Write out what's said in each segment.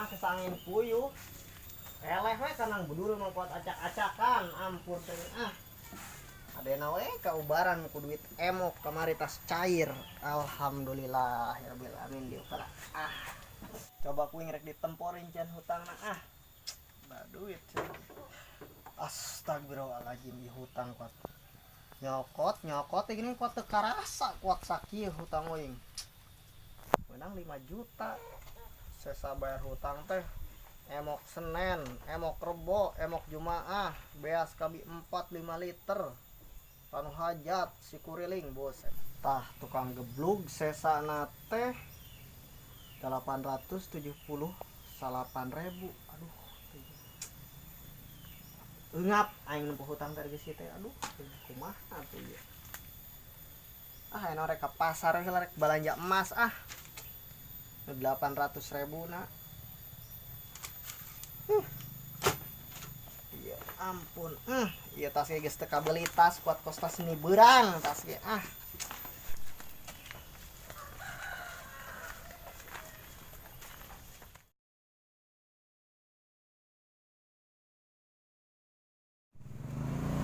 mah sesangin puyuh. Eleh we kanang bedul mah kuat acak-acakan, ampun teh ah. Adena we kaubaran ku duit emok kamari tas cair. Alhamdulillah ya rabbil alamin diukara. Ah. Coba kuing rek ditemporin can hutangna ah. Ba duit cenah. Astagfirullahaladzim ieu hutang kuat. Nyokot, nyokot gini kuat teu karasa kuat sakieu hutang uing. Menang 5 juta. Sesa bayar hutang teh emok Senin, emok Rebo, emok Jumaah, beas kabi 4 5 liter. Kanu hajat si kuriling bos. Tah tukang geblug sesana teh 878.000. Aduh. Eungap aing nempuh hutang teh geus teh. Aduh, kumaha tuh ieu. Ah, ayeuna rek ka pasar heula rek balanja emas ah. 800.000 na. Iya ampun. Iya tas ge geus teu kabeuli tas kuat kos tas ini beurang tas ge ah.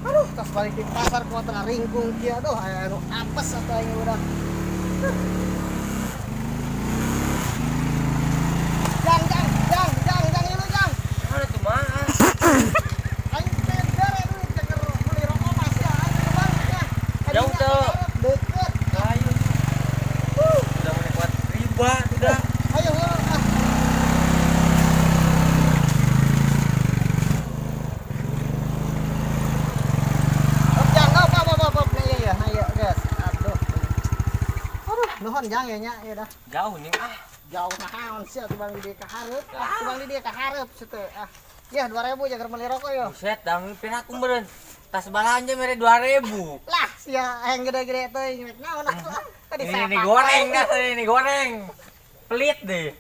Aduh, tas balik di pasar kuat tengah ringkung kieu aduh aya anu apes atuh aing udah. Jang, jang, jang, jang, jang ieu jang. Mana tuh mah? Aing teh bere duit keur meuli rokok mas ya, aing ke balik ya. Jauh teu. Deket. Ayo. Udah mau kuat riba udah. Ayo, ah. Op, jang, op, op, op, op. Nah, iya, iya, nah, iya, guys. Aduh. Aduh, nuhun jang ya nya, ya dah. Jauh nih ah. Jauh naon sih atuh bang di dieu ka hareup. Ah, tuh bang di dieu ka hareup situ. Ah. Ya, 2000 jagar meuli rokok yo. Buset, dang piraku meureun. Tas balanja mere 2000. Lah, sia yang gede-gede teuing rek naon atuh. Ah. Tadi Ini saya ini goreng dah, ini goreng. Pelit deh.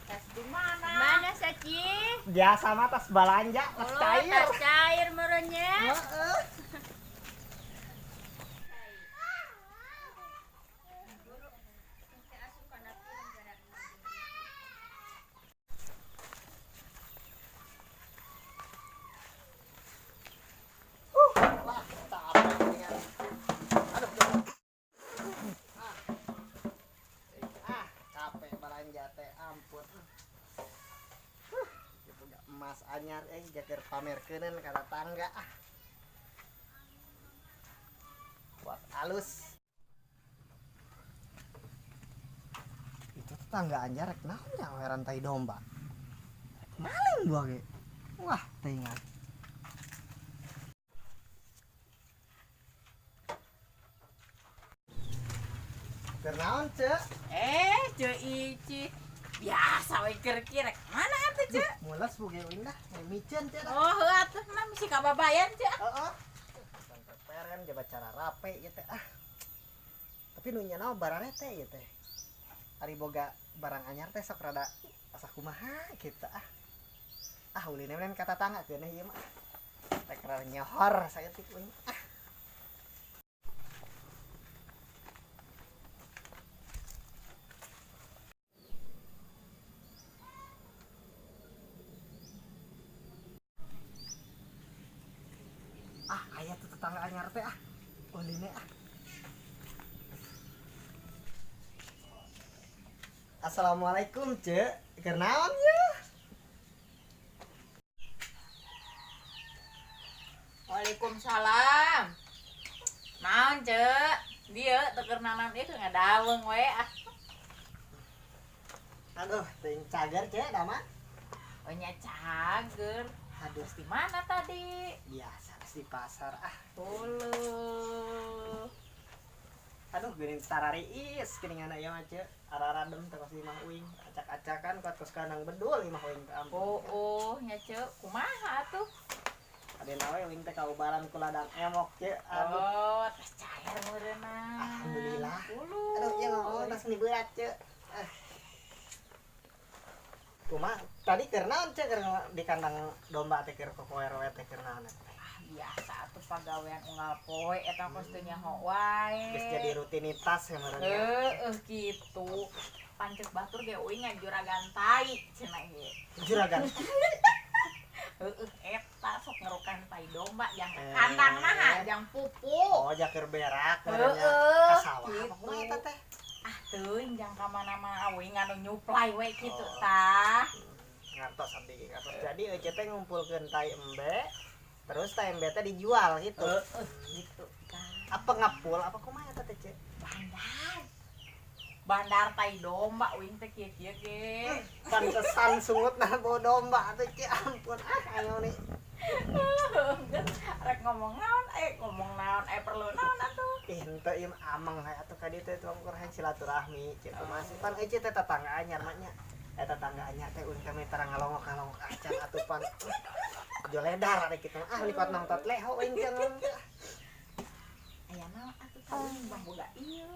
Tas di mana? Mana Saci? Biasa mah tas balanja, tas Oh, cair. tas cair merenya. Heeh. Lah, capek ini kan. Aduh, aduh. Ah. Ah, capek balanja teh, ampun. Huh, ieu boga emas anyar jaker pamerkeuneun ka tetangga ah. Kuat alus. Itu tetangga anyar rek naon nya we rantai domba. Rek maling dua ge. Wah, teuingan. Keur naon, Ceu? Ceu Ici. Biasa we keur kieu rek mana atuh, Ceu? Mules buge uing dah, miceun Ceu dah. Oh, heuh atuh mah misi kababayan, Ceu. Heeh. Peperen jabat cara rape ieu teh ah. Tapi nu nya naon barare teh ieu teh. Ari boga barang anyar teh sok rada asa kumaha kitu ah. Ah uline mah ka tatangga keuneuh ieu mah. Rek rada nyohor saeutik uing ah. Ah, aya tuh tetangga anyar teh ah. Uline ah. Assalamualaikum, Ceu. Keur naon ye? Waalaikumsalam. Naon, Ceu? Dieu teu keur naon ieu keur ngadaweung we ah. Aduh, teuing cager, Ceu, da mah. Oh nya cager. Aduh, Terus di mana tadi? biasa di pasar ah. Uluh. Aduh, geuning tarariis geuning anak ieu mah, Ceu. Araradem teh kos imah uing, acak-acakan kuat kos kandang bedul imah uing teh ampun. Oh, oh, nya Ceu, kumaha atuh? Adena we uing teh kaubaran ku ladang emok, Ceu. Aduh. Oh, tas cair meureunna. Alhamdulillah. Uluh. Aduh, ieu ngomong tas ini berat, Ceu. Ah. Kumaha tadi keur naon, Ceu, keur di kandang domba teh keur kokoer we teh keur naon eta teh? Ah, biasa atuh pagawean unggal poe eta kos teu nyaho wae. Geus jadi rutinitas ya meureun ya. Heeh, kitu. Pancet batur ge uing juragan tai cenah ge. Juragan. Heeh, eta sok ngerukan tai domba yang Eh. kandang mah jang pupu. Oh, jakeur berak meureun nya. Heeh, Ka sawah apa gitu. kumaha eta teh? Ah, teuing jang ka mana-mana uing anu nyuplai we kitu Oh. tah. Ngartos abdi ge ngartos. Jadi ece teh ngumpulkeun tai embe, terus tai embe teh dijual gitu. Heeh, gitu tah. Apa ngapul apa kumaha eta teh, Ce? Bandar. Bandar tai domba uing teh kieu-kieu ge. Pantesan sungut nah bawa domba teh, Ce. Ampun ah ayo nih. Geus rek ngomong naon perlu naon atuh. Ih, henteu ieu mah ameng hae atuh ka dieu teh tuang keur hayang silaturahmi, Ce. Kumaha sih pan ece teh tetangga anyar mah nya. Eta tetangga anyar teh uing teh tara ngalongok-ngalongok acan atuh pan. Joledar ari kitu mah. Ah likot nongtot leho uing teh ngomong teh. Aya naon atuh ka uing bang boga ieu.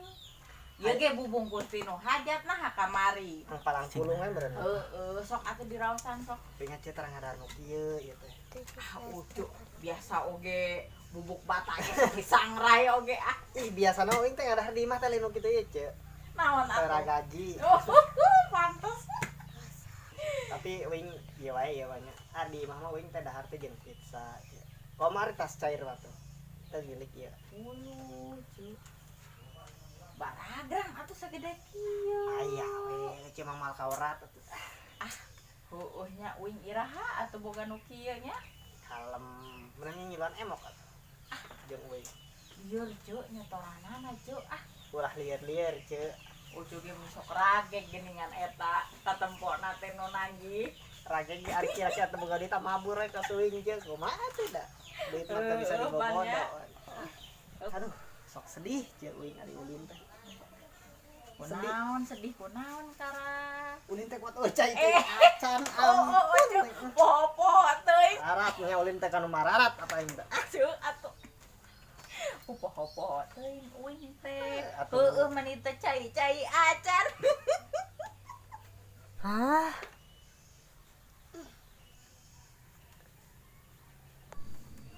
Ieu ge bubungkus tinu hajat nah kamari. Ang palang pulung we meureun. Heeh, sok atuh diraosan sok. Uing ece tara ngadar nu kieu ieu teh. Ah, ucuk biasa oge bubuk bata ge disangrai oge ah. Ih, biasana uing teh ngadahar di imah teh lain nu kitu ieu, Ce. Naon atuh? Tara gaji. Oh, pantes. Tapi uing ieu wae ieu banyak. Ah di imah mah uing teh dahar teh jeung pizza. Ce. Kamari tas cair mah tuh. Teh milik ieu. Ulu, cu. Baragrang atuh sagede kieu. Aya we, ce mah mal kaurat atuh. Ah, heueuh nya uing iraha atuh boga nu kieu nya. Kalem, meunang nyiluan emok atuh. Ah, jeung uing. Lieur cu nyetoranana cu ah. Ulah lieur-lieur, ce. Ucu ge mun sok rageg geuningan eta tatempona teh nu nagih. Rageg ge ari kira-kira teu boga duit mabur we ka suing ce. Kumaha atuh da? Duit mah teu bisa Heueuh, dibobodo. banyak. Aduh, sok sedih ce uing ari ulin teh. Sedih. Kunaon sedih kunaon kara. Ulin teh kuat ocai teh Eh. acan Oh, oh, oh, cu. ampun. Poho-poho teuing. Arat nya ulin teh kanu mararat apa aing teh. Ah, cu atuh. Poho-poho teuing uing teh. Atuh. Heueuh mani teh cai-cai acan. Hah?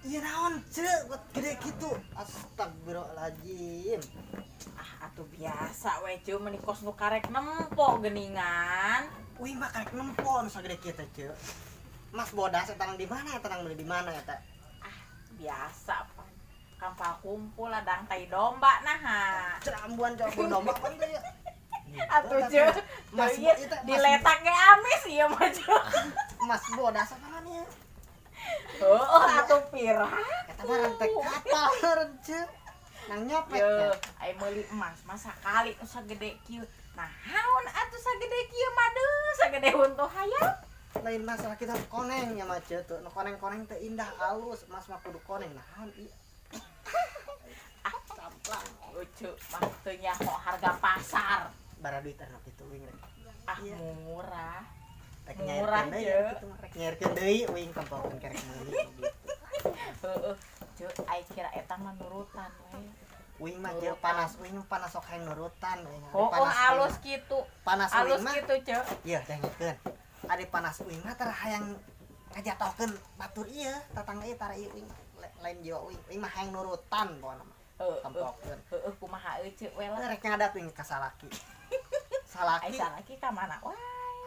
Iya naon ce buat gede gitu. Astagfirullahaladzim. Ah, atuh biasa we cu meni kos nu karek nempo geuningan. Uing mah karek nempo nu sagede kieu teh ce. Mas bodas eta di mana eta nang beli di mana eta? Ah, biasa pan. Kampal kumpul ladang tai domba nah. Cerambuan coba domba pan teh ya. Atuh cu. Mas Teu ieu eta mas, diletak ge amis ieu mah cu. Mas bodas apa nih? Heueuh atuh pirah. Eta mah rantai kapal meureun ce. Nang nyopet Ye, ya. ai meuli emas mah sakali nu sagede kieu. Nah, haun atuh sagede kieu mah deuh, sagede huntuh hayam. Lain masalah kita koneng ya mah ce tuh. Nu koneng-koneng teh indah alus, emas mah kudu koneng naon ieu. Ah, camplang. Lucu mah teu nyaho harga pasar. Bara duit anu kitu uing rek. Ah, Iya. murah. Rek Murah, nyairkeun deui Ce. kitu mah rek nyairkeun deui uing tempokeun kerek meuli gitu. Heeh, ceu ai kira eta mah nurutan we. Uing mah ce panas uing mah panas sok hayang nurutan uing. Ari Oh, oh panas uing alus mah. kitu. Panas Alus uing mah. kitu, ceu. Ieu dengekeun. Ari panas uing mah tara hayang ngajatohkeun batur ieu, tatangga ieu tara ieu uing lain jiwa uing. Uing mah hayang nurutan pokona mah. Heeh. Tempokeun. Heeh, kumaha euy ceu we lah. Rek ngadat uing ka salaki. Ai Salaki salaki ka mana wae.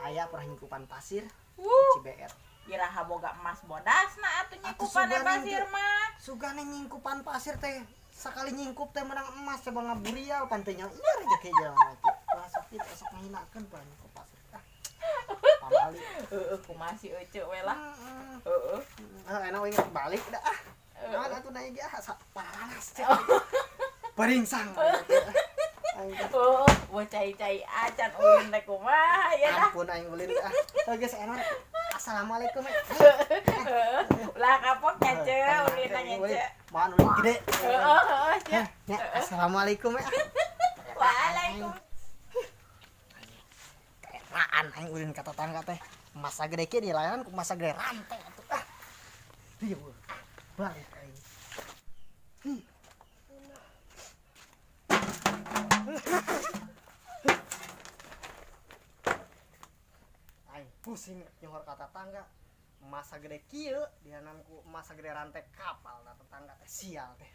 aya pernah nyingkupan pasir di Wuh, Cibeet. iraha boga emas bodasna atuh Atuh nyingkupan sugana pasir teh. mah. Sugane nyingkupan pasir teh sakali nyingkup teh menang emas coba ngaburial pantenya ieu rezeki jelema teh. Wah sok kitu sok ngahinakeun pernah nyingkup pasir. Ah. Pamali. Heeh, kumaha si euy ceu we lah. Heeh. Heeh. Heeh, enak uing rek balik dah ah. Naon atuh nanya ge ah panas cek. Baringsang. Aing teh. Heeh, wah cai-cai acan ulin teh kumaha ya dah. Ampun aing ulin ah. Heuh geus enak. Assalamualaikum. Eh. Ulah kapok nya ceu, ulin nya ceu. Maan ulin gede. Heeh, heeh, ceu. Ya, assalamualaikum ya. Waalaikum. Eraan aing ulin ka tetangga teh. Masa gede kieu dilayanan ku masa gede rantai atuh. Ah. Ieu balik aing. Aing pusing nyohor ka tetangga. Masa gede kieu dihanan ku masa gede rantai kapal da tetangga teh sial teh.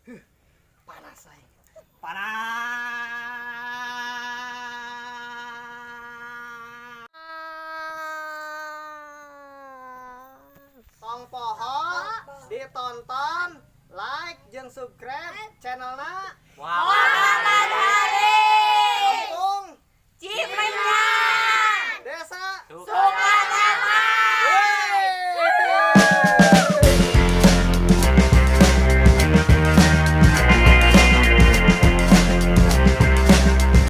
Huh, panas aing. Panas. Tong poho ditonton, like jeung subscribe channelna. Wah. Muhammad Halim.